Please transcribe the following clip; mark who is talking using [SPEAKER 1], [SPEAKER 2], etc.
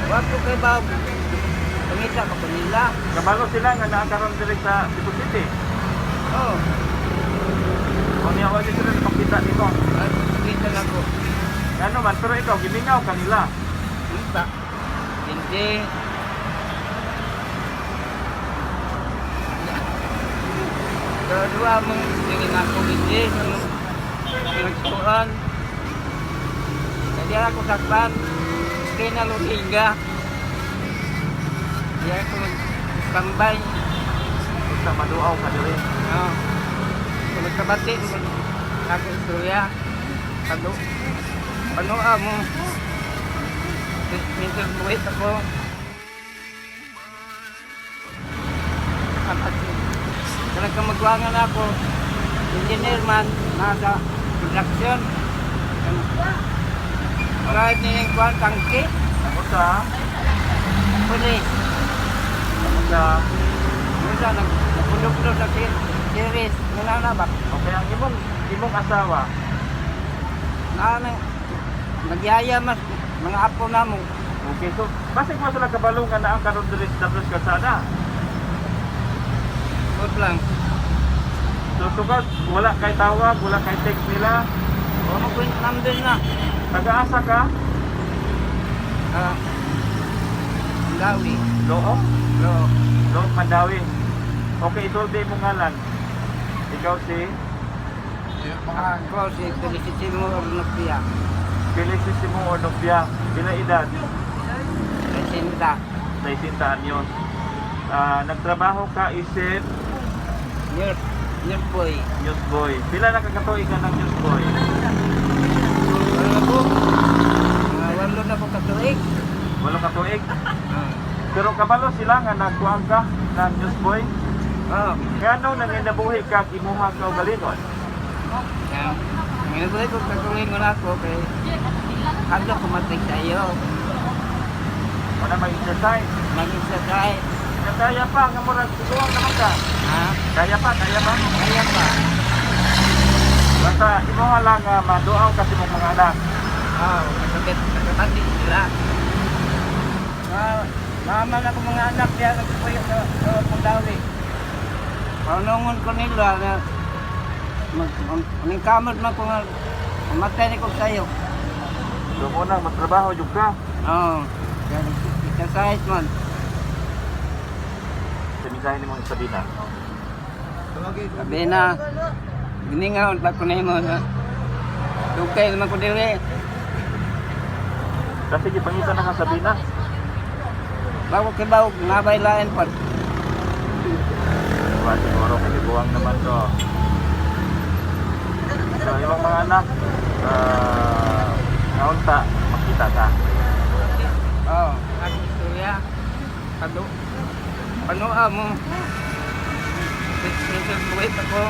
[SPEAKER 1] Wa ko kay ba pangita ko nila.
[SPEAKER 2] Kabalo sila nga naa karon diri sa Cebu City.
[SPEAKER 1] Oh,
[SPEAKER 2] O niya wa sila napakita nimo.
[SPEAKER 1] ay, kita na ko.
[SPEAKER 2] Ngano man, pero ikaw gimingaw kanila.
[SPEAKER 1] Unta. Hindi. Dua mong tingin ako hindi nagsuan. Kaya ako sakpan. Kinaluhinga. Di ako tambay.
[SPEAKER 2] Basta maduaw ka diri.
[SPEAKER 1] No. Kung nagkabati, ako istorya. Kado, ano mo? Minsan buhit ako. Kanang kamagwangan ako, engineer man, nasa production. Marahit niya yung kuwan, tangki,
[SPEAKER 2] Ako sa
[SPEAKER 1] pulis.
[SPEAKER 2] ako sa
[SPEAKER 1] Minsan, nagpundok sa series, nananabak.
[SPEAKER 2] Okay, ang imong asawa,
[SPEAKER 1] Na, nagyaya mas mga apo namo.
[SPEAKER 2] Okay, so basig mo sila kabalo nga naa karon diri sa Dablos Kalsada.
[SPEAKER 1] Good lang.
[SPEAKER 2] So tugad wala kay tawag, wala kay text nila.
[SPEAKER 1] Wala mo kwent number na.
[SPEAKER 2] Tagaasa ka?
[SPEAKER 1] Ah, Dawi.
[SPEAKER 2] Loo?
[SPEAKER 1] Pero,
[SPEAKER 2] Loo Mandawi. Okay, isulti imong ngalan. Ikaw si
[SPEAKER 1] ako si Felicitimo Ornopia.
[SPEAKER 2] Felicissimo Ornopia. Pila edad?
[SPEAKER 1] Presinta.
[SPEAKER 2] 60 anyos. Ah, nagtrabaho ka isip
[SPEAKER 1] News, newsboy.
[SPEAKER 2] Newsboy. Pila na kakatuig ka ng newsboy?
[SPEAKER 1] Wala ko. Mga 8 na ko katuig.
[SPEAKER 2] 8 ka tuig.
[SPEAKER 1] Ah.
[SPEAKER 2] Pero kabalo sila nga nagkuang ka ng newsboy.
[SPEAKER 1] Oh.
[SPEAKER 2] Ngano nanginabuhi ka ug imuha ka galingon?
[SPEAKER 1] Kaya, ngayon ko katuig mo na ako kay Hadlo kumatay sa iyo.
[SPEAKER 2] Wala mag-exercise.
[SPEAKER 1] Mag-exercise.
[SPEAKER 2] Nga kaya pa nga murag tiguang naman ka.
[SPEAKER 1] Ha?
[SPEAKER 2] Kaya pa, kaya pa.
[SPEAKER 1] Kaya pa.
[SPEAKER 2] Basta imuha lang nga maduaw kasi mong mga anak.
[SPEAKER 1] Oo, nakabit, nakabati sila. Ma, mama na ko mga anak diya nagpuyo sa Pundawi. Panungon ko nila na mag, mag, kamot man ko nga mamatay ni ko sa'yo.
[SPEAKER 2] So muna magtrabaho jud ka.
[SPEAKER 1] Oo, kaya exercise man.
[SPEAKER 2] Sa mensahe nimo ni Sabina.
[SPEAKER 1] Sabi na, giningaw pa ko na mo na. Dugay naman ko diri.
[SPEAKER 2] Kasi gipangita na ka Sabina.
[SPEAKER 1] Bago kay bago, nabay lain pa.
[SPEAKER 2] Wa siguro kay tiguang naman to. So imong mga anak ngaunta makita ka.
[SPEAKER 1] Oo, ako istorya. Kado, ano mo? Minsan buhit ako.